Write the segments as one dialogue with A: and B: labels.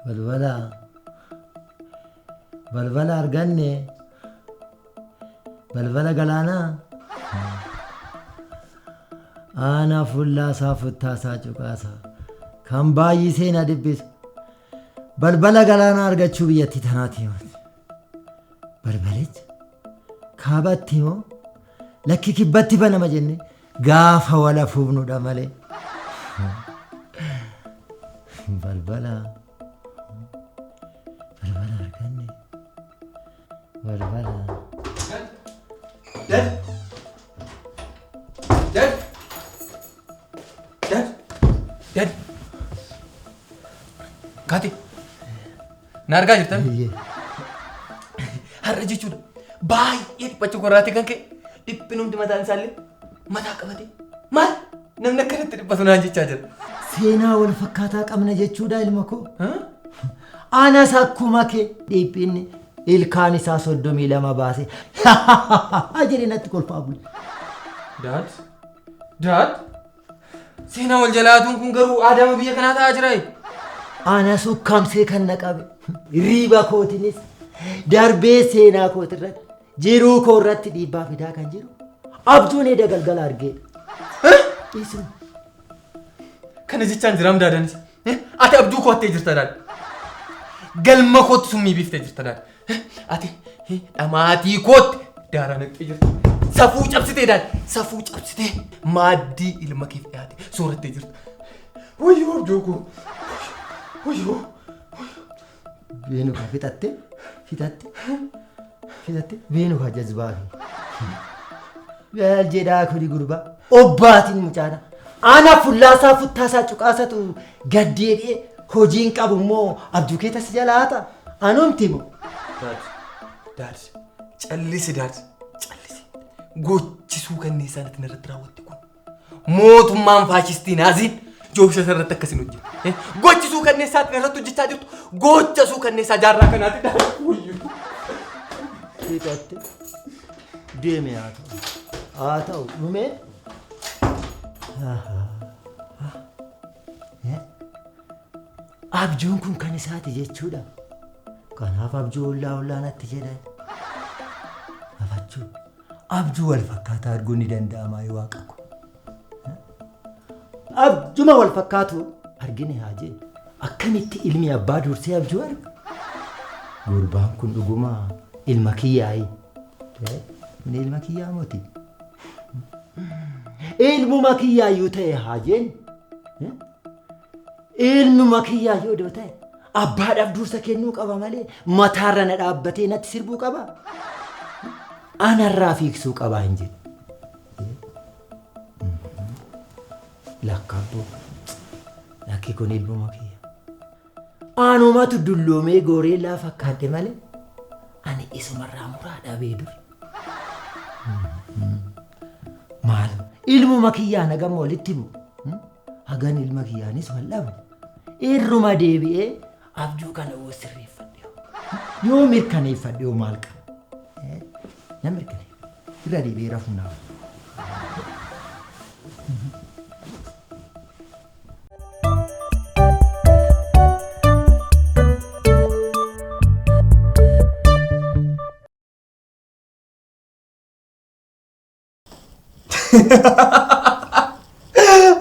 A: Balbala balbala arganne balbala galaanaa aanaa fullaasaa futtaasaa cuqaasaa kan baay'isee na dhibbisu balbala galaanaa argachuu biyyattii tanaati himate. Balbalicha kaabatti moo lakki kibbatti banama jenne gaafa wal afuufnudha malee. Balbala balbala arganne balbala.
B: Dad! Dad! Dad! Dad! Kaati! Na argaa jirtan?
A: Eeyyee.
B: Har'a jechuudha. Baay'ee dhiphachuu korraatti kan ka'e dhiphinumti mataan isaallee mataa qabate. Maal? Namni akkanatti dhiphatu naan jechaa jira.
A: Seenaa wal fakkaataa qabna jechuudha ilma koo. Anas akkuma kee dhiphinni ilkaan isaa 32 baase jedhee natti kolfaa bule.
B: Dad? Dad? Seenaa wal jalaatuun kun garuu aadaama biyya kanaa ta'aa jira.
A: Anas ukkaamsee kan na qabe riiba kootinis darbee seenaa kootirratti jiruu koo irratti dhiibbaa fidaa kan jiru abjuun eda galgala argeedha. Isuma.
B: Kana jechaan jiraam daadanis. Ati abjuu koo hattee jirta daad. Galma kootti summii biiftee jirta daad. Ati dhamaatii kootti daaraa naqxee jirta. Safuu cabsitee daad. Safuu cabsitee maaddii ilma keef dhiyaate soorattee jirta. Wayyoo abjuu koo. Wayyoo.
A: Beenu kaa fixatte fixatte fixatte beenu kaa jazbaa fi. Maal jedhaa kuni gurbaa obbaatiin mucaadha. Ana fullaasaa futtaasaa cuqaasatu gad deebi'ee hojiin qabu immoo abjuu kee tas jalaa hata. Anumti moo.
B: Daad. Daad. Callisi daad. Callisi. Gochisuu kanneessaan ati narratti raawwatte kun. Mootummaan faashistii naaziin joobsha irratti akkasin hojjette. Gochisuu kanneessaa ati narratti hojjechaa jirtu gocha suukanneessaa jaarraa kanaati daad. Wayyoo.
A: Fixatte deeme haa ta'u. Haa ta'u dhumee. Abjuun kun kan isaati jechuudha. Kanaaf abjuu ollaa ollaa natti jedhan. Abjuu abjuu wal fakkaataa arguun ni danda'ama yoo waaqa ko. Abjuma wal fakkaatu argine haa jennu. Akkamitti ilmi abbaa dursee abjuu arga? Gurbaan kun dhuguma ilma kiyyaayi. Inni ilma kiyyaa moti. Ilmuma kiyyaayyuu ta'e haa jennu. Ilmuma kiyyaayyuu odoo ta'e abbaadhaaf dursa kennuu qaba malee mataarra na dhaabbatee natti sirbuu qaba. Anarraa fiigsuu qabaa hin jedhu. Lakkaaboo lakki kun ilmuma kiyya. Anumatu dulloomee gooree laa fakkaadhe malee ani isumarraa muraa dhabee dur. Maal ilmuma kiyyaan hagam walitti bu'u. Hagan ilma kiyyaanis wal dhabu. Irruma deebi'ee abjuu kana yoo sirreeffadhe yoo mirkaneeffadhe yoo maal qaba? Na mirkaneeffadhe. Irra deebi'ee rafuu naaf.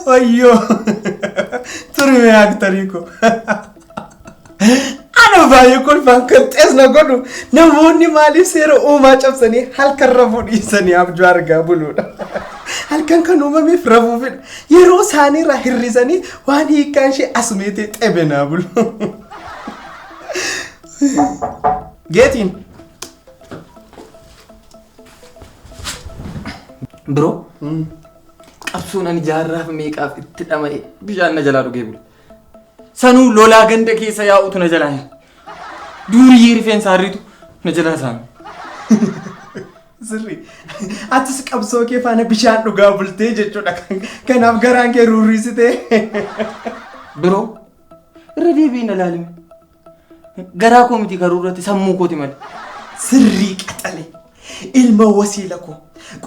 C: Wayyoo! Turme aktarii koo. Ana baay'ee kolfaan kan xees na godhu namoonni maaliif seera uumaa cabsanii halkan rafuu dhiisanii abjuu argaa buluudha. Halkan kan uumameef rafuufidha. Yeroo isaaniirraa hir'isanii waan hiikkaan ishee asumeetee xebenaa bulu. Geetiin.
B: Bro, qabsoon ani jaarraaf meeqaaf itti dhama'e bishaan na jalaa dhugee bule. Sanuu lolaa ganda keessa yaa'utu na jalaa hin. Duuriyyee rifeensa harriitu na jalaa saame.
C: Sirri. Atis qabsoo kee faana bishaan dhugaa bultee jechuudha. Kanaaf garaan kee rurriisitee.
B: Bro, irra deebiin ilaalime. Garaa koo miti karuu irratti sammuu kooti malee.
C: Sirrii qaxalee. Ilma wasiila koo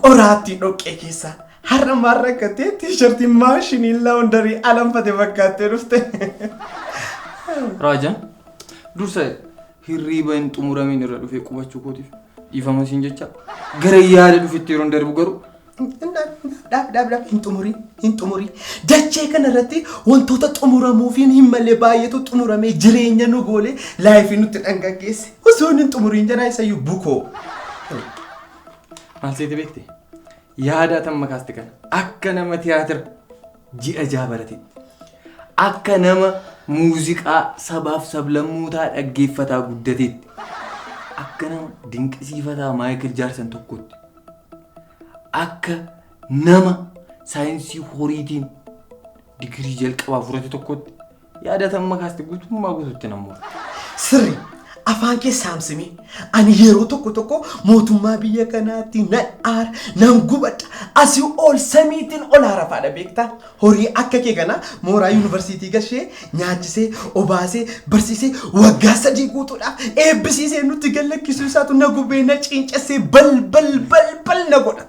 C: qoraattii dhoqqee keessaa har'a maal rakkattee tiishartii maashinii laawundarii alanfate fakkaattee dhufte.
B: Raajaan. Dursa hirriiba hin xumuramiin irra dhufee qubachuu kootiif dhiifama siin jecha gara yaada dhufetti yeroon darbu garuu
C: Dhaab, dhaab, dhaab, hin xumurin, hin xumurin. Dachee kana irratti wantoota xumuramuufiin hin malle baay'eetu xumuramee jireenya nu goolee life nutti dhangaggeesse. Osoo hin xumuriin janaa isayyuu bukoo.
B: Maal seete beekte? Yaada tan makaaste kana akka nama tiyaatira ji'a 6 baratetti, akka nama muuziqaa sabaaf sablammootaa dhaggeeffataa guddateetti, akka nama dinqisiifataa Maayikil Jaarsan tokkotti, akka nama saayinsii horiitiin digirii jalqabaa fudhate tokkotti yaada tan makaaste guutummaa guutuutti namoota.
C: Sirri afaan kee saamsimee ani yeroo tokko tokko mootummaa biyya kanaatti nan aara, nan gubadha, asii ol samiitiin ol aarafaadha beektaa. Horii akka kee kana mooraa yuunivarsiitii gashee nyaachisee, obaasee, barsiisee waggaa 3 guutuudhaaf eebbisiisee nutti gallakkisuu isaatu na gubee, na ciincessee, bal bal bal bal na godha.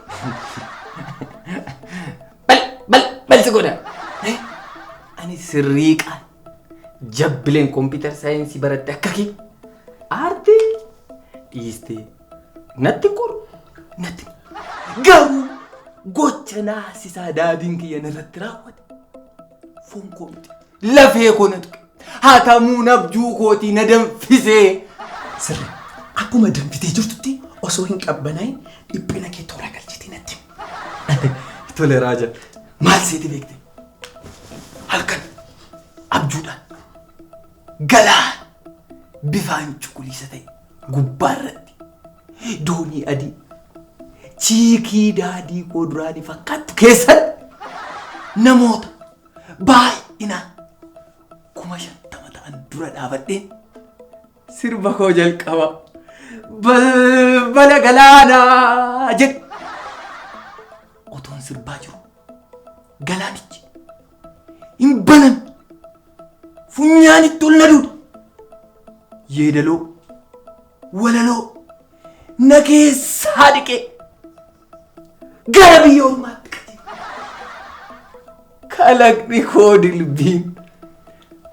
B: Bal bal bal si godha. Ani sirriiqaan jabbileen computer science baratte akka kee aartee dhiistee natti qoru natti garuu gocha naasisaa daadiin kiyya narratti raawwate foon koo miti lafee koo na tuqe hatamuun abjuu kootii na danfisee.
C: Sirri akkuma danfitee jirtutti osoo hin qabbanaa'in dhiphina kee toora galchitee natti.
B: Tole Raaja, maal seeti beekte? Halkan abjuudhaan galaan bifaan cuquliisa ta'e gubbaa irratti doonii adii chiikii daadii koo duraanii fakkaattu keessatti namoota baay'inaan 50,000 ta'an dura dhaabadheen sirba koo jalqaba balbala galaanaa jedhu otoon sirbaa jiru galaanichi hin banan, funyaanitti ol na duude, yeedaloo walaloo na keessaa dhiqee gara biyya ormaatti qajeele. Kalaqni koo dilbiin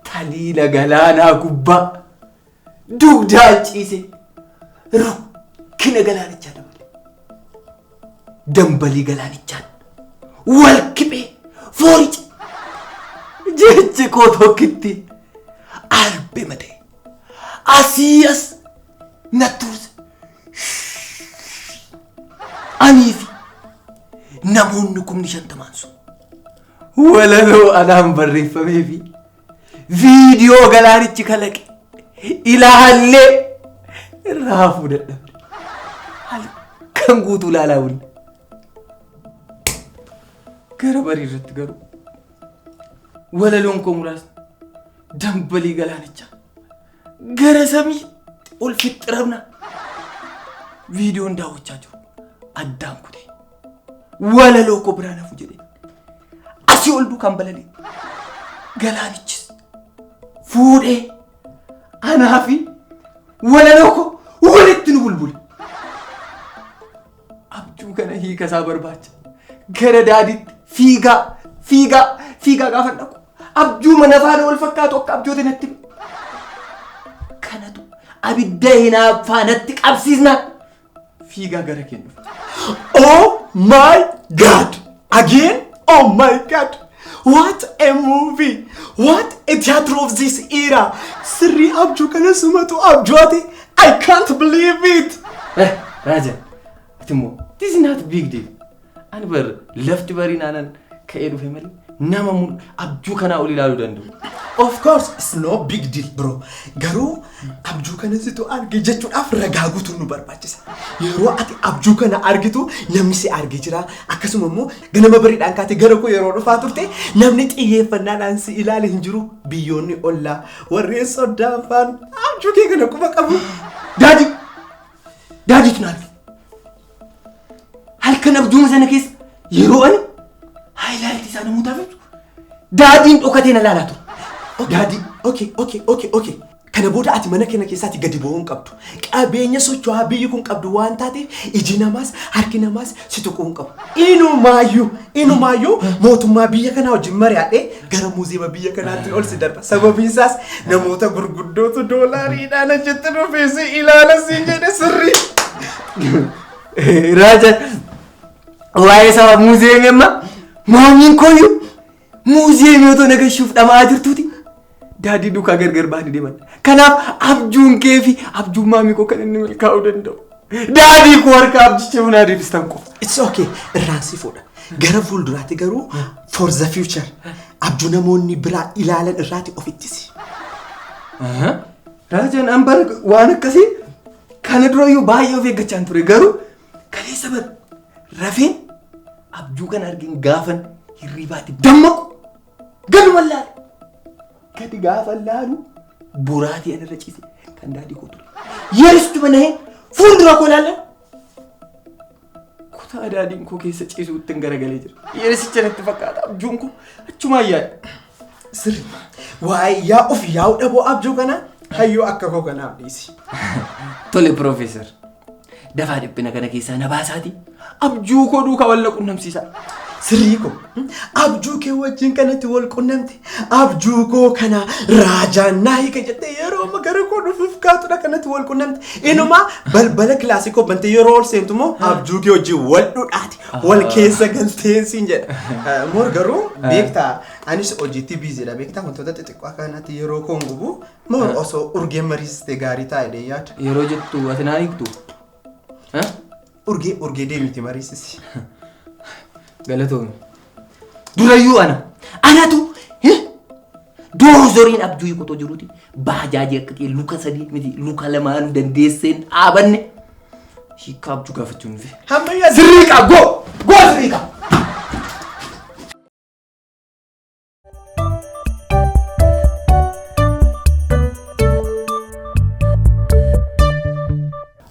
B: taliila galaanaa gubbaa dugdaan ciise rukkina galaanichaa dabale. Dambalii galaanichaan wal kiphee fooricha jechi koo tokkitti albema ta'e asii as natti urse. Anii fi namoonni 50,000 sun walaloo anaan barreeffamee fi viidiyoo galaanichi kalaqe ilaallee raafuu dadhabne. Halkan guutuu ilaalaa bulle. Gara barii irratti garuu walaloon koo muraasni dambalii galaanichaa gara samiitti ol fixxiramna viidiyoon daawwachaa jiru addaan kutee walaloo koo biraan hafu jedhee asii ol duukaan balalee galaanichis fuudhee anaa fi walaloo koo walitti nu bulbule. Abjuu kana hiika isaa barbaacha gara daadiitti fiigaa fiigaa fiigaa gaafa dhaqu abjuu mana faana wal fakkaatu akka abjoote natti hime. Kanatu abidda hinaaffaa natti qabsiisnaan fiigaa gara keenya dhufe.
C: Oh my God! Again? Oh my God! What a movie! What a theater of this era! Sirrii abjuu kana sumatu abjuate! I can't believe it!
B: Eh, Raajan, ati immoo this is not big deal. Ani bar lafti barii naanan ka'ee dhufe malee nama abjuu kanaa ol ilaaluu danda'u.
C: Of course, it's no big deal, bro. Garuu abjuu kana situ arge jechuudhaaf ragaa guutuun nu barbaachisa. Yeroo ati abjuu kana argitu namni si arge jira. Akkasuma immoo ganama bariidhaan kaatee gara koo yeroo dhufaa turte namni xiyyeeffannaadhaan si ilaale hin jiru. Biyyoonni ollaa warreen soddaan faan abjuu kee kana quba qabu.
B: Daadii! Daadiitu na arge. Halkan abjuuma sana keessa yeroo ani highlight isaa namootaaf ibsu daadiin dhokatee na ilaalaa ture. Daadii.
C: Okay. Kana booda ati mana keenya keessaatti gadi ba'uu hin qabdu. Qabeenya socho'aa biyyi kun qabdu waan taateef iji namaas harki namaas si tuquu hin qabu. Inumaayyuu inumaayyuu mootummaa biyya kanaa wajjin mari'adhee gara muuziyeema biyya kanaatti ol si darba. Sababiin isaas namoota gurguddootu doolaariidhaan achitti dhufee si ilaala siin jedhe sirrii.
B: Raaja waa'ee saba muuziyeemii amma maamiin kooyyuu muuziyeemii otoo nagashuuf dhama'aa jirtuuti. Daadii duukaa gargar ba'anii deeman. Kanaaf abjuun kee fi abjuun maamii koo kan inni milkaa'uu danda'u. Daadii koo harka abjicha hunaa deebistan qofa.
C: It's okay. Irraan si fuudha. Gara fuulduraatti garuu for the future abjuu namoonni biraa ilaalan irraati of ittisi.
B: Raajaan an bara waan akkasii kana durayyuu baay'ee of eeggachaan ture garuu kaleessa bara rafeen abjuu kana argin gaafan hirribaatti dammaqu gaduma laale. Gadi gaafa laalu boraatii an irra ciise kan daadii koo ture. Yeeristu nahee fuuldura koo laalla. Kutaa daadiin koo keessa ciisuutti hin garagalee jira. Yeerisicha natti fakkaata abjuun koo achumaan yaada.
C: Sirri. Waa'ee yaa of yaa'u dhaboo abjuu kana hayyuu akka koo kanaaf dhiisi.
B: Tole Piroofeesar. Dafaa dhiphina kana keessaa na baasaati. Abjuu koo duukaa wal na qunnamsiisaa.
C: Sirrii koo abjuu kee wajjin kanatti wal qunnamte abjuu koo kana raajaan naa hiika jettee yeroo amma gara koo dhufuuf kaatudha kanatti wal qunnamte. Inumaa balbala kilaasii koo bantee yeroo ol seentu immoo abjuu kee wajjin wal dhudhaati wal keessa galtee siin jedha. Moor garuu beektaa anis hojiitti biiziidha beektaa wantoota xixiqqoo akkanatti yeroo koon gubu moor osoo urgee mariisiste gaarii taa'e dee yaada.
B: Yeroo jettu ati naan hiiktu?
C: Urgee urgee deemiti mariisisi.
B: Galatoomi. Durayyuu ana. Anatu doozoriin abjuu hiikotoo jiruuti. Baajaajii akka ta'e luka sadii miti luka lamaan dandeesseen dhaabanne. Hiikkaa abjuu gaafachuun dhufe.
C: Hammayyaa
B: Sirrii qaa goo! Goo sirrii qaa!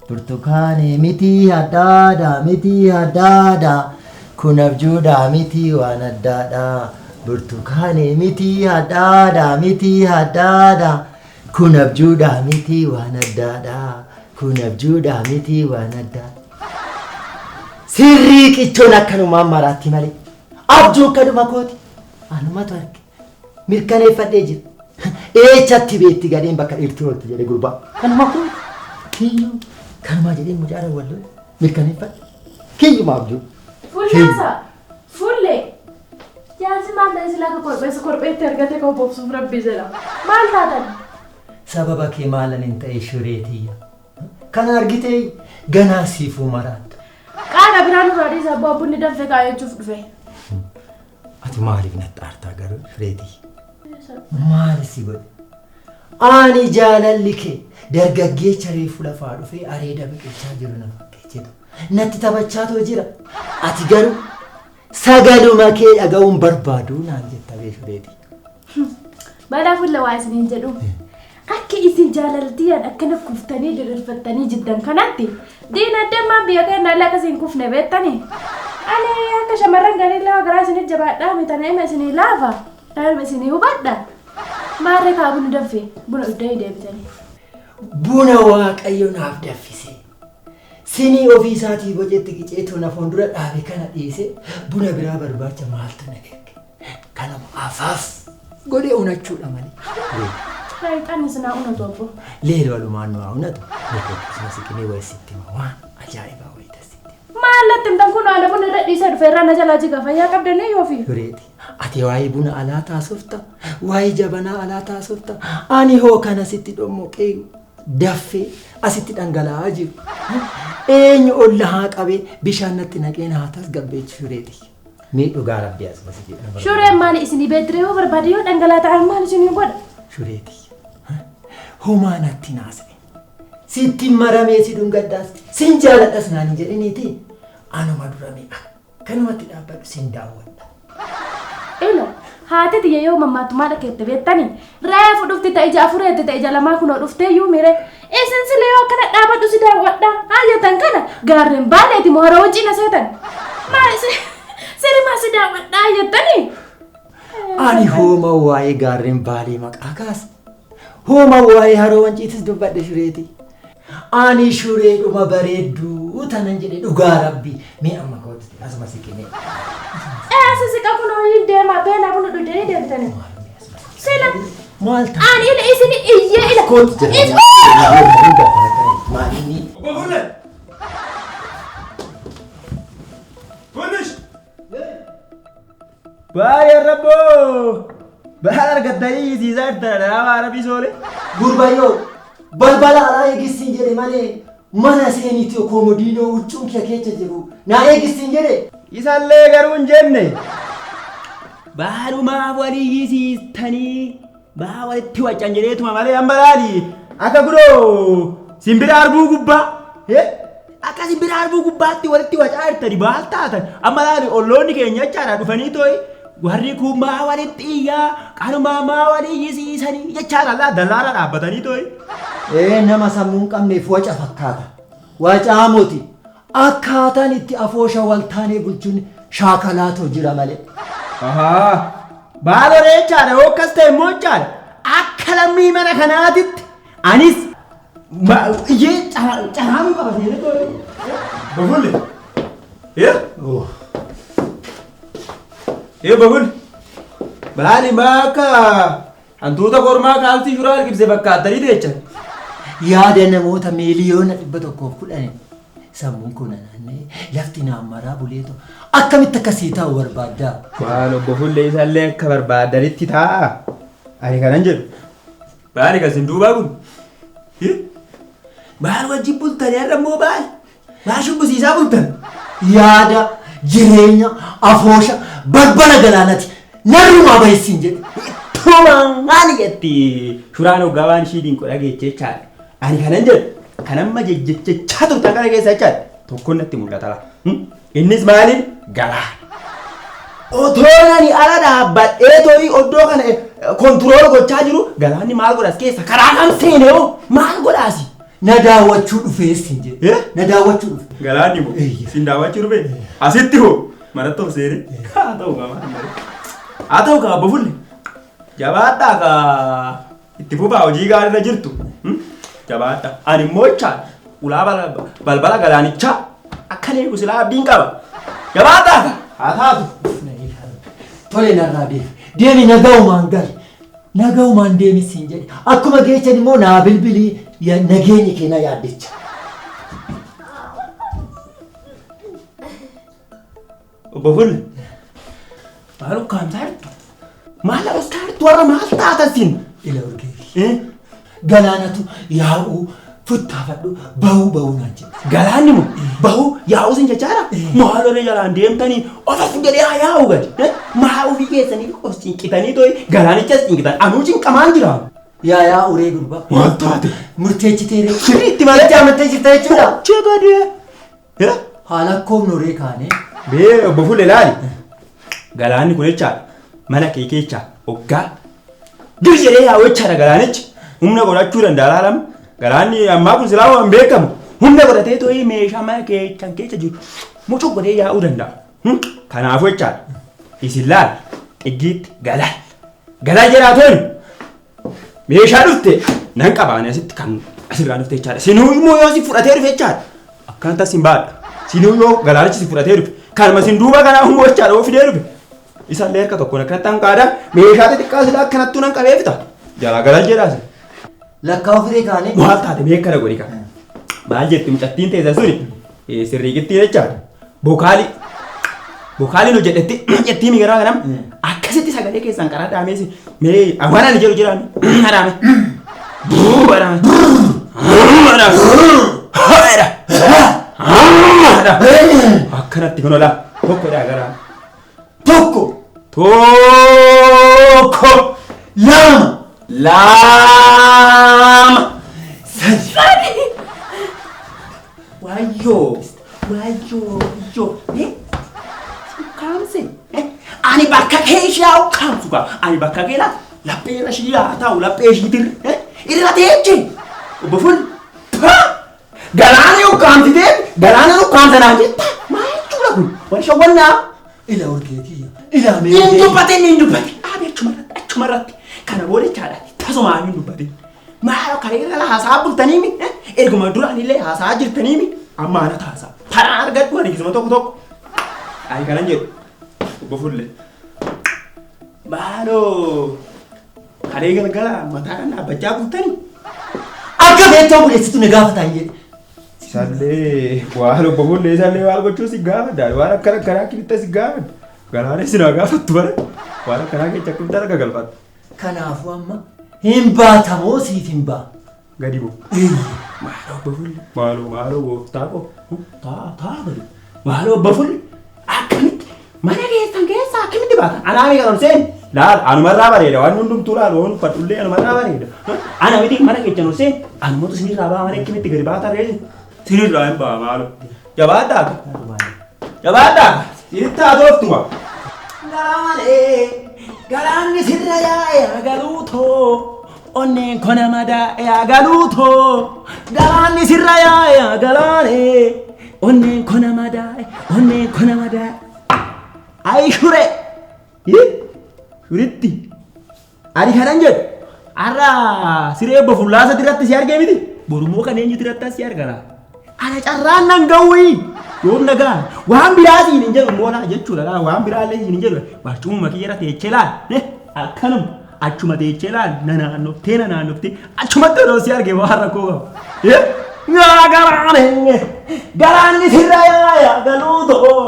A: Burtukaanii miti addaadha miti addaadha kun abjuudha miti waan addaadha. Burtukaanii miti addaadha miti addaadha kun abjuudha miti waan addaadha. Kun abjuudha miti waan addaadha. Sirrii qichoon akkanumaan maraatti malee abjuun kanuma kooti anumatu arge mirkaneeffadhee jira. Eechatti beetti gadheen bakka dhiirti ooltu jedhe gurbaa. Kanuma kooti kiyyuu kanumaa jedhee mucaa walloo mirkaneeffadhe kiyyuma abjuu.
D: Fuullaasa! Fuullee! Jaarsi maal ta'e silaa akka korbeessa korbeetti argate kan bobsuuf rabbii jedha. Maal taatan?
A: Sababa kee maalan hin ta'e shureetiyya. Kana argitee ganaa siifuu maraattu.
D: Qaala biraan nurraa dhiisa abbaa bunni danfe kaa'achuuf dhufe.
A: Ati maaliif natti aartaa garuu shureetiyya? Maal si godhe? Ani jaalalli kee dargaggeessa reefu lafaa dhufee areeda biqilchaa jiru na fakkeessitu. Natti taphachaatoo jira. Ati garuu sagaluma kee dhaga'uun barbaadu naan jetta bee shureetii.
D: Balaa fuula waa isiniin jedhu. Akka isin jaalaltiyaan akkana kuftanii diriirfattanii jiddan kanatti diinagdeen maan biyya keenya illee akkasiin kufne beektanii. Ani akka shamarran galii lafa garaa isinit jabaadhaa mitana hima isinii laafa. Dhaabima isinii hubadha. Maarree kaa buna danfe buna dhuddee deebitanii.
A: Buna Waaqayyo naaf danfise. Sinii ofii isaatii bocetti qiceetu na fuuldura dhaabe kana dhiise buna biraa barbaacha maaltu na erge. Kanuma afaaf godhee unachuudha malee.
D: Shayxaan isinaa unatu obbo.
A: Leeloo alumaan nu haa unatu. Akkasuma siqinee wayi sitti hima waan ajaa'ibaa wayi tasitti.
D: Maallatti himtan kun haala buna irra dhiisee dhufe irraa na jalaa jiga fayyaa qabdanii yoo fi.
A: Dureeti. Ati waa'ee buna alaa taasofta, waa'ee jabanaa alaa taasofta. Ani hoo kana sitti dhommoqee daffee asitti dhangala'aa jiru. Eenyu olla haa qabee bishaan natti naqee na haa tasgabbeechu shureeti. Mee dhugaa rabbii as basi jedha.
D: Shureen maali isinii beektiree yoo barbaade yoo dhangala'aa ta'an maal isinii godha?
A: Shureeti. Homaa natti naasa'e. Sitti maramee si dhungadhaas sin jaaladhas naan hin jedhiniiti. Anuma duramee akkanumatti dhaabbadhu sin daawwadha.
D: Ilo haati tiyya yoo mammaattu maal akka jette beektanii? Reefu dhufti ta'e ija afureetti ta'e ija lamaa kunoo dhuftee iyyuu mire. Isin sila yoo akkana dhaabadhu si daawwadha. Haa jettan kana gaarreen baaleeti moo haroo wajjin aseetan. Maal isin sirimaa si daawwadhaa jettanii?
A: Ani hooma waa'ee gaarreen baalee maqaa kaasa. Hooma waa'ee haroo wanciitis dubbadhe shureeti. Ani shureedhuma bareedduu tanan jedhe dhugaa rabbi. Mee amma kootu asuma si kenne.
D: Eessa si qabu noo deemaa beenaa buna dhugdanii deemtanii. Sila
A: Maal ta'a?
D: ani ila isin iyyee ila.
A: Kootu jedha. Maal inni?
B: Obbo Fuullee! Fuullish!
E: Baay'ee rabboo! Baala argattanii hiisiisaa jirtan daraabaa arabii soole.
A: Gurbayyoo balbala alaa eegisiin jedhe malee mana seeniiti koomodiinoo huccuun kee keessa jiru naa eegisiin jedhe.
E: Isallee garuu hin jenne. Baalumaaf walii hiisiistanii baa walitti waccan jedheetuma malee amma laali. Akka gudoo simbira arbuu gubbaa. Akka simbira arbuu gubbaatti walitti wacaa jirtani baal taatan. Amma laali olloonni keenya jechaadha dhufanii tooyi. Warri kun maa walitti iyyaa qanumaa maa walii hiisiisanii jechaadha laa dallaara dhaabbatanii tooyi.
A: Ee nama sammuu hin qabneef waca fakkaata. Wacaa moti. Akkaataan itti afoosha wal taanee bulchuun shaakalaatoo jira malee.
E: Ahaa. Baaloree jechaadha yoo akkas ta'e immoo jechaadha. Akka lammii mana kanaatitti anis iyyee caraamuu qaba seera tooyi.
B: Obbo Fuullee! Obbo Fuullee! Baali maa akka hantuuta kormaa kaalsii shuraa argibse fakkaattanii deechan.
A: Yaada namoota 110,000,000 sammuun kun naanna'ee lafti naan maraa buleetu akkamitti akkasii taa'u barbaaddaa?
E: Waan obbo Fuullee isallee akka barbaadanitti taa'a. Ani kanan jedhu.
B: Baali kan isin duubaa kun.
E: Baal wajjin bultanii har'a immoo baal. Baal shubbisiisaa bultan.
A: Yaada jireenya afoosha balbala galaanati narrumaa baheessiin jedhe.
E: Tumaan maali jetti shuraan hoggaa waan ishii dinqu dhageeche jechaadha. Ani kanan jedhu kan amma jejjechaa turtan kana keessa jechaadha. Tokkoon natti mul'ata laa. Innis maaliin galaana. Otoo ani ala dhaabbadhee tooyi oddoo kana kontirool gochaa jiru galaanni maal godhas keessa karaa kam seene hoo maal godhaasi?
A: Na daawwachuu dhufeessiin jedhe.
B: Eh?
A: Na daawwachuu dhufe.
B: Galaanni moo?
A: Eeyya.
B: Isin daawwachuu dhufe? Asitti hoo? Manatti of seene? Haa ta'u kaa maal malee. Haa ta'u kaa obbo Fuullee. Jabaadhaa kaa itti fufaa hojii gaariirra jirtu. Jabaadhaa. Ani immoo jechaadha ulaa balbala galaanichaa akka eegu silaa abdiin qaba. Jabaadhaa kaa. Haa taatu.
A: Tole narraa deemi. Deemi nagaumaan gali. Nagaumaan deemi siin jedhe. Akkuma geechan immoo naa bilbilii nageenyi kee na yaaddicha.
E: Obbo Fuullee. Maal ukkaamsaa jirtu? Maal arrastaa jirtu warra maal taata siin?
A: Ila urgeefi. Galaanatu yaa'uu futtaafadhu bahuu bahuu naan jedhe.
E: Galaanni moo bahuu yaa'uu sin jechaadha? Maal jalaan deemtanii ofas jedhee haa yaa'u gadi. Maa ofii keessanii of cinqitanii tooyi galaanichas cinqitan anuu cinqamaan jira.
A: Yaa yaa uree gurbaa.
E: Maal taate?
A: Murteechitee ree.
E: Sirriitti malee.
A: Itti amantee jirta jechuudha.
E: Chee gadee.
A: Haala koomnu uree kaanee.
E: Bee obbo Fuullee laali. Galaanni kun jechaadha mana kee keessa hoggaa gir jedhee yaa'u jechaadha galaanichi humna godhachuu danda'a laalama. Galaanni ammaa kun silaa waan beekamu humna godhatee tooyi meeshaa mana keechan keessa jiru mucuu godhee yaa'uu danda'a. Kanaafuu jechaadha isin laal xiggiitti galaal galaal jedhaa tooni meeshaa dhufte nan qabaane asitti kan asirraa dhufte jechaadha. Sinuu immoo yoo si fudhatee dhufe jechaadha akkana tas hin baadha. Sinuu yoo galaanichi si fudhatee dhufe kanuma sin duuba kanaa immoo jechaadha yoo fidee dhufe isallee harka tokkoon akkanatti hanqaadha meeshaa xixiqqaa silaa akkanattuu nan qabee fita jalaa galaal jedhaas.
A: Lakkaa ofiree kaanee.
E: Maal taate mee akkana godhi kaa. Maal jetti mucattiin teessa suni sirriiqittii jechaadha. Bokaalii. Bokaaliin hojjedhetti jettii migiraa kanam akkasitti sagalee keessan karaa dhaameesi mee waan ani jedhu jiraame dhaame. Dhaame. Dhaame. Akkanatti kun olaa tokko dhaa garaa.
A: Tokko.
E: Tokko.
A: Lama.
E: Lama.
A: Sadi.
E: Wayyoo. Wayyoo. Wayyoo. Ukkaamse. Ani bakka kee ishee haa ukkaamsu gaa. Ani bakka kee laa laphee irra ishii haa taa'u laphee ishii tirre. Irra teeche. Obbo Fuullee. Galaana ukkaamsitee galaana ukkaamsanaa jetta. Maal jechuudha kun? Wal shawwannaa.
A: Ila urgeetii. Ila mee.
E: Hin dubbatin hin dubbatin. Aabe achumarratti achumarratti. Kana booda jechaadha. Tasuma hin dubbatin. Maal kareera haasaa bultaniimi erguma duraanillee haasaa jirtaniimi amma ana taasa. Taraa argadhu ani gisuma tokko tokko. Ani kanan jedhu obbo Fulle. Maaloo kalee galgala mataa kan dhaabbachaa bultanii.
A: Akka beektaa buleessitu na gaafataa hin jedhe.
E: Isallee waan obbo Fulle isallee waan gochuu si gaafadha waan akkana akkanaa akkamitti si gaafadha. Galaana si na gaafattu bara waan akkanaa keessa akkamitti arga galfatta.
A: Kanaafuu amma hin baatamoo siif hin baa.
E: Gadi bu'u. Maaloo obbo Fulle maaloo maaloo gooftaa koo taa taa gadi. Maaloo obbo Fulle akkamitti mana keessan keessaa akkamitti baatan anaa mi kan ol seeni. Laal anumarraa bareeda waan hundumtuu laal waan uffadhullee anumarraa bareeda. Ana miti mana keessan ol seeni anumatu sinirraa ba'a mana akkamitti gadi baatan reesi. Sinirraa hin ba'a maaloo. Jabaadhaa. Jabaadhaa. Sinitti haa tooftuma. Galaanee galaanni sirra yaa'e agaluutoo onneen kona madaa'e agaluutoo galaanni sirra yaa'e agalaanee onneen kona madaa'e onneen kona madaa'e. Ayi shure! Shuritti! Ani kanan jedhu har'a siree obbo Fullaasa irratti si argee miti borummoo kan eenyutu irratti si argara. Ana carraan nan ga'uyi yoom nagaa waan biraa siin hin jedhu moolaa jechuudha laa waan biraallee siin hin jedhu barcumuma kiyya teechee laal akkanuma achuma teechee laal na naannoftee na naannoftee achumatti odoo si arge waan rakkoo qabu. Galaanni galaanni sirra yaaya galuutoo.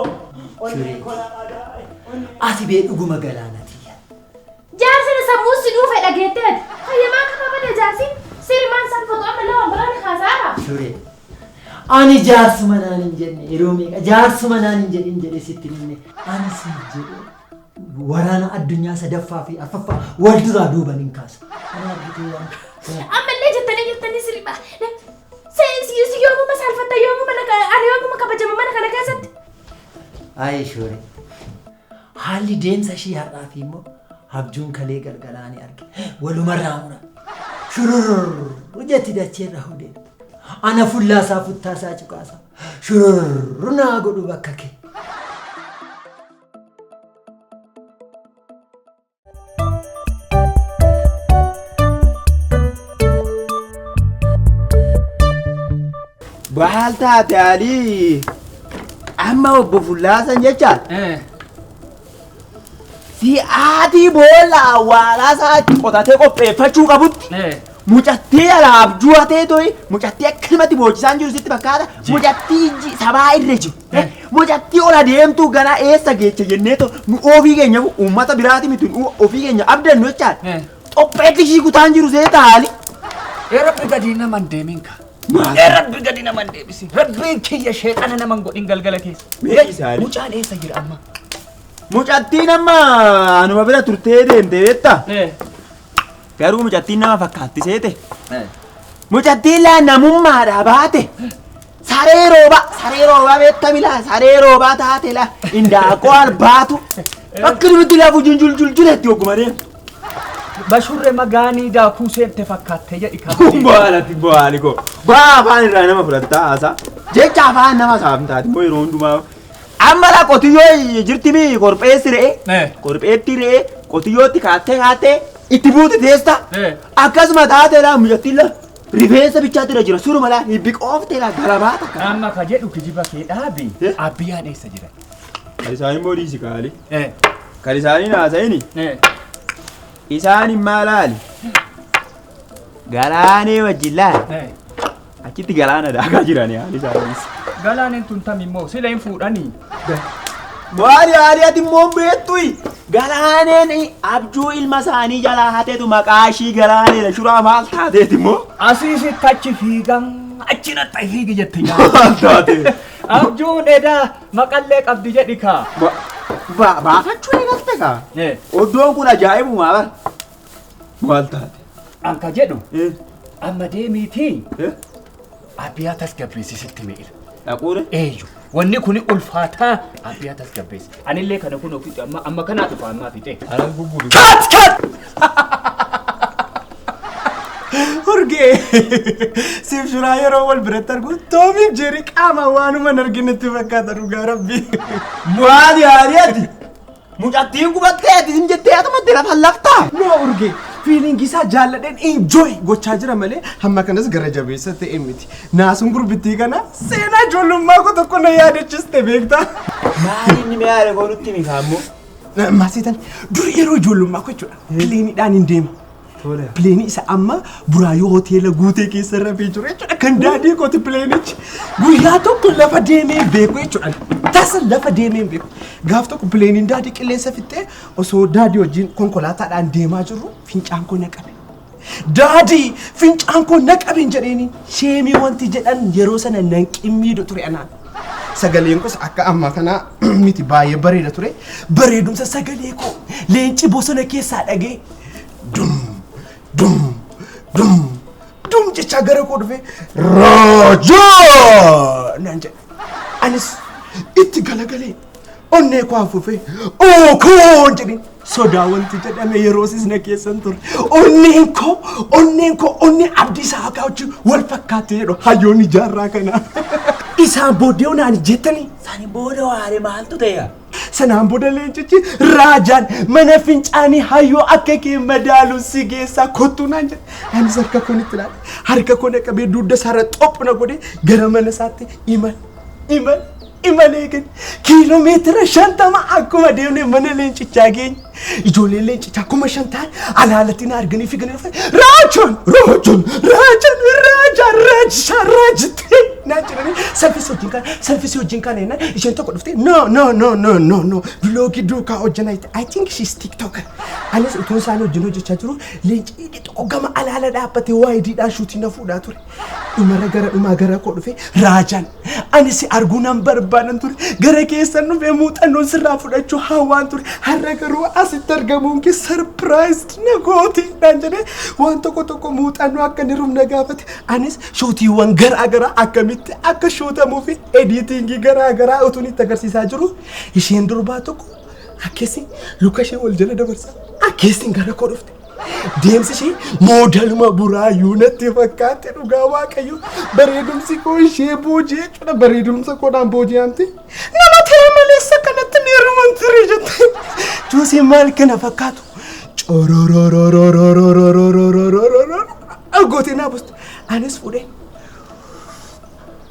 A: Ati bee dhuguma galaanati.
D: Jaarsi sammuu si dhufe dhageettee ati. Fayyamaa qaba malee jaarsi sirmaan salphatu amma lawan biraan haasaara.
A: Shuree. Ani jaarsuma naan hin jenne yeroo meeqa jaarsuma naan hin jedhin jedhee sitti himne ani siin jedhe waraana addunyaa sadaffaa fi arfaffaa wal duraa duuban hin kaasa. Kana argitee waan.
D: Ammallee jettanii jettanii sirba. Si yoomuma salphatta yoomuma ani yoomuma kabajama mana kana keessatti.
A: Ayi shure. Haalli deemsa ishii har'aa fi immoo abjuun kalee galgalaa ni arge. Walumarraa mura. Shururru jetti dacheerra hodee. Ana fullaasaa futtaasaa cuqaasaa. Shururru naa godhu bakka kee.
E: Baal taate alii amma obbo Fullaasan jechaa si'aatii boolla awwaalaa isaatti qotatee qopheeffachuu qabutti mucattii alaa abjuu hatee to'i mucattii akkanumatti boochisaan jiru sitti fakkaata mucattii sabaa irra jiru mucattii ol adeemtuu gara eessa geecha jennee to nu ofii keenya uummata biraati miti nu ofii keenya abdannu jechaadha. Qopheetti ishii kutaan jiru see taali.
F: Rabbi gadi naman deemin ka. Rabbi gadi naman deebisin. Rabbiin kiyya sheexana naman godhin galgala keessa.
E: Mee isaanii?
F: Mucaan eessa jira amma?
E: Mucattiin amma anuma bira turtee deemte beektaa? Garuu mucattiin nama fakkaatti seete. Mucattiin laa namummaadhaa baate. Saree roobaa beektaa milaa saree roobaa taate laa indaaqoo albaatu. Bakki nuti lafu junjuljuletti ogguma deemtu.
F: Bashurre magaanii daakuu seente fakkaatte jedhi kaa.
E: Bu'aalatti bu'aali koo. Bu'aa afaan irraa nama fudhattaa haasaa. Jecha afaan nama saamtaati immoo yeroo hundumaa. Amma laa qotiyyoo jirti mi korpheessi re'ee. Korpheetti re'ee qotiyyootti kaattee kaattee itti buute teessa. Akkasuma taate laa mucattiin laa rifeensa bichaatti irra jira suruma laa hibbi qoofte laa galabaa takka.
F: Amma ka jedhu kijiba kee dhaabi abbiyyaan eessa jira?
E: Kan isaanii immoo dhiisi kaali. Kan isaanii haasa'ini. Isaan immaa laali. Galaanee wajjin laali. Achitti galaana daakaa jirani haali isaaniis.
F: Galaaneen tun tam immoo sila hin fuudhanii.
E: Maali haali ati immoo beektuyi. Galaaneen abjuu ilma isaanii jalaa hateetu maqaa ishii galaaneedha. Shuraa maal taateeti immoo?
F: Asii sitti achi fiigan achi naxxa fiigi jette yaa.
E: Maal taate?
F: Abjuun edaa maqallee qabdi jedhi kaa.
E: Baafachuu eegalte kaa. Oddoon kun ajaa'ibumaa bara. Maal taate?
F: Anka jedhu amma deemiitii abbiyaa tasgabbeessisitti mi'ira.
E: Dhaquure?
F: Eeyyu wanni kuni ulfaataa abbiyaa tasgabbeessi. Anillee kana kun ofitti amma amma kanaa dhufa ammaa fixee.
E: Anaan guggubi.
C: Kat kat! Urgee siif shuraa yeroo wal biratti argu Toomiif Jeerii qaama waanuma hin arginetti fakkaata dhugaa rabbii.
E: Maali haali ati? Mucattiin gubattee ati hin jettee atumatti lafa laftaa?
C: Noo urgee Feeling isaa jaalladheen enjoy gochaa jira malee hamma kanas gara jabeessa ta'e miti. Naasuun gurbittii kana seenaa ijoollummaa koo tokko na yaadachiste beektaa.
E: Maali inni mi'aare koo nutti himi kaammoo?
C: Maasiitan dur yeroo ijoollummaa koo jechuudha. Pileeniidhaan hin deema. Pileenii isa amma Buraayyuu hoteela guutee keessa rafee jiru jechuudha. Kan daadii kooti pileenichi. Guyyaa tokko lafa deemee hin beeku jechuudha. Tasa lafa deemee hin beeku. Gaaf tokko pileeniin daadii qilleensa fixxee osoo daadii wajjin konkolaataadhaan deemaa jirru fincaan koo na qabe. Daadii fincaan koo na qabe hin jedheeni. Sheemii wanti jedhan yeroo sana nan qimmiidu ture anaan. Sagaleen koos akka ammaa kanaa miti baay'ee bareeda ture. Bareedumsa sagalee koo leenci bosona keessaa dhagee dum dum dum dum jechaa gara koo dhufe raajaa naan jedhe. Anis itti galagalee onnee koo afuufee ookoon jedheen sodaa wanti jedhame yeroosis na keessan ture. Onneen koo onnee Abdiisaa Haqaa wajjin wal fakkaatti jedhu hayyoonni jaarraa kanaa. Isaan booddee naan jettanii.
E: Sani booda waare maaltu ta'e?
C: Sanaan booda leencichi raajaan mana fincaanii hayyoo akka kee madaalu si geessaa kottuu naan jedhe. Anis harka koon itti ilaale. Harka koo na qabee dugda isaarra xophu na godhee gara mana isaatti imal imal imalee gani. Kiiloomeetira 50 akkuma deemnee mana leencichaa geenye. Ijoolleen leencichaa 5,000 ta'an alaalatti na arganii fiiganii dhufan. Raajaan raajaan raajaan raajaan raajaan raajitti naan jedhanii selfie wajjin kana selfie wajjin kana jennaan isheen tokko dhuftee no no no no no no vlogii duukaa hojjanaa jette. I think she's TikToker. Anis utuun isaan wajjin hojjechaa jiru leenci inni tokko gama alaala dhaabbatee waayidiidhaan shuutii na fuudhaa ture. Dhumarra gara dhumaa gara koo dhufe raajaan ani si arguu nan barbaadan ture gara keessan dhufee muuxannoon sirraa fudhachuu hawwaan ture har'a garuu asitti argamuun kee surprised na gooti naan jedhee waan tokko tokko muuxannoo akka inni rumna gaafate. Anis shuutiiwwan garaa garaa akkamitti akka shuutamuu fi ediitingii garaa garaa utuun itti agarsiisaa jiru isheen durbaa tokko akkasiin luka ishee wal jala dabarsaa akkasiin gara koo dhufte. Deemsi ishee moodaluma Buraayyuu natti fakkaate dhugaa Waaqayyo bareedumsi koo ishee booji'ee jechuudha bareedumsa koodhaan booji'amte nama ta'e maleessa kanatti ni heeruman ture jette. Joosee maal kana fakkaatu corororororororororororororor gootee naa buuste. Anis fuudhee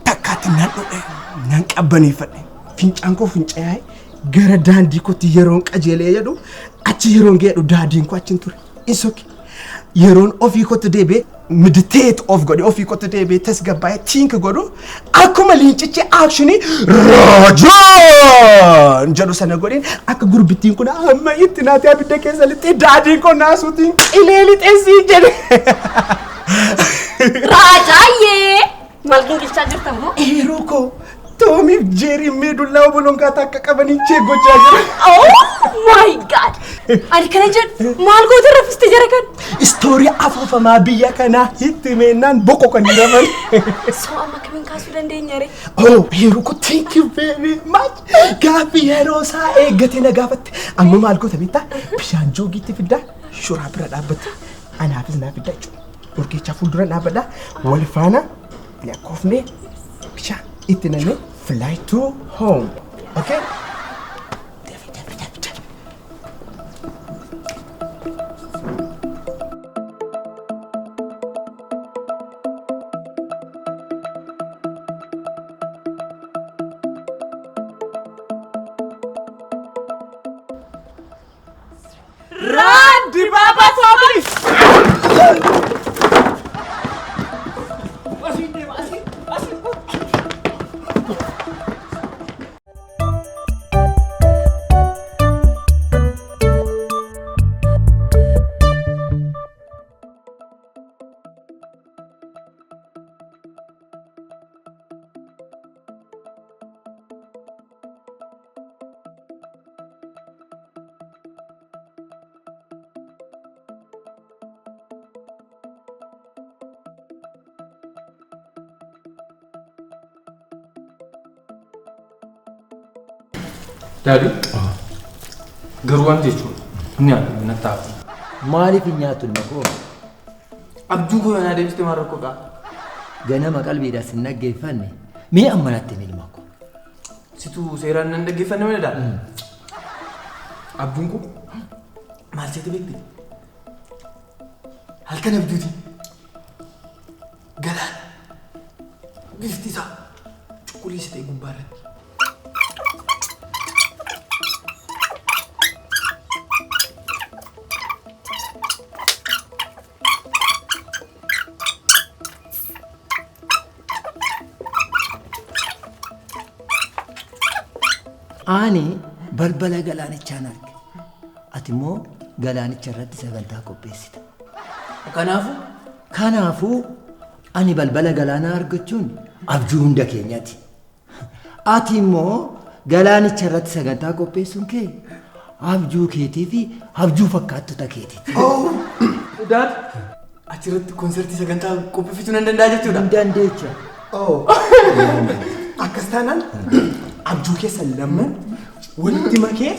C: takkaatti nan dhodhe nan qabbaneeffadhe fincaan koo fincaa'ee gara daandii kootti yeroon qajeelee jedhu achi yeroon ga'e daandiin koo achiin ture. It's okay. Yeroon ofii kootti deebi'ee meditate of godhe ofii kootti deebi'ee tasgabbaa'ee think godhu akkuma leencichi aakshinii raajaan jedhu sana godheen akka gurbittiin kun amma itti naatee abidda keessa lixxee daadii koo naasuutiin qilee lixee sii jedhe.
G: Raajaayyee! Maal gingilchaa jirta moo?
C: Eeroo koo Toomiif Jeeriin mee dullaa obolonkaata akka qabanii chee gochaa jira.
G: Oh my God! Ani kana jedhu maal goota raffiste jara kan?
C: Istoorii afuufamaa biyya kanaa itti meennaan boqo kan jedhaman.
G: So amma akkamiin kaasuu dandeenya ree?
C: Oh, yeroo koo thank you very much. Gaaffii yeroo isaa eeggate na gaafatte. Amma maal goota beektaa? Bishaan joogiitti fiddaa shuraa bira dhaabbatte. Anaafis naa fiddaa jechuudha. Urgeechaa fuuldura dhaabbadhaa. Wal faana lakkoofnee bishaan itti nannee fly to home. Okay? Dafi dafi dafi dafi.
G: Raan Dibaabaa family!
B: Daadii garuu waan jechuun inni nyaatu natti hafu.
A: Maaliif hin nyaattu ilma koo?
B: Abjuu koo yoonaa deebiste maal rakkoo qaba?
A: Ganama qalbiidhaan sin dhaggeeffanne mee amma natti himi ilma koo.
B: Situ seeraan nan dhaggeeffanne malee daa? Abjuun koo maal seete beekti? Halkan abjuutiin galaana bifti isaa cuquliisa ta'e gubbaa irratti.
A: Ani balbala galaanichaan arge. Ati immoo galaanicha irratti sagantaa qopheessita.
B: Kanaafuu
A: Kanaafuu ani balbala galaanaa argachuun abjuu hunda keenyaati. Ati immoo galaanicha irratti sagantaa qopheessuun kee abjuu keetii fi abjuu fakkaattota keetiiti.
B: Dad achirratti konsertii sagantaa qopheeffachuu nan danda'a jechuudha.
A: Hin dandeecha.
C: Oh. Akkas taanaan abjuu keessan lamman walitti makee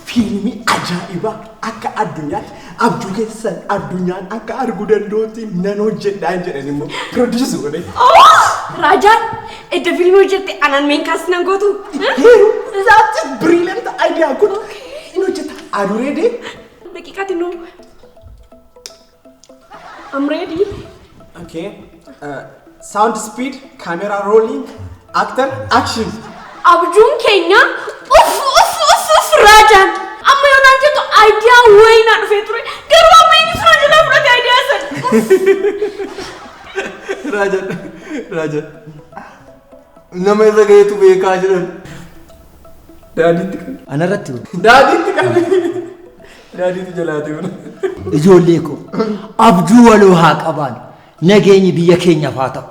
C: fiilmii ajaa'ibaa akka addunyaatti abjuu keessan addunyaan akka arguu danda'utti nan hojjedhaan jedhan immoo produce godhe.
G: Raajaan edda fiilmii hojjette anaan main cast nan gootu.
C: Heeru that's a brilliant idea kun in hojjeta. Are you ready?
G: Daqiiqaati nu. I'm ready.
C: Okay. Sound speed, camera rolling, actor, action.
G: Abjuun keenya uff uff uff uff Raajaan. Amma yoo naan jettu idea wayii naa dhufee ture. Garuu amma inni suna jalaa fudhate idea san.
B: Raajaan Raajaan nama irra gaheetu beekaa jedhan. Daadiitti qabe.
A: Anarratti
B: Daadiitti qabe. Daadiitu jalaate kun.
A: Ijoollee koo abjuu waloo haa qabaannu. Nageenyi biyya keenyaaf haa ta'u.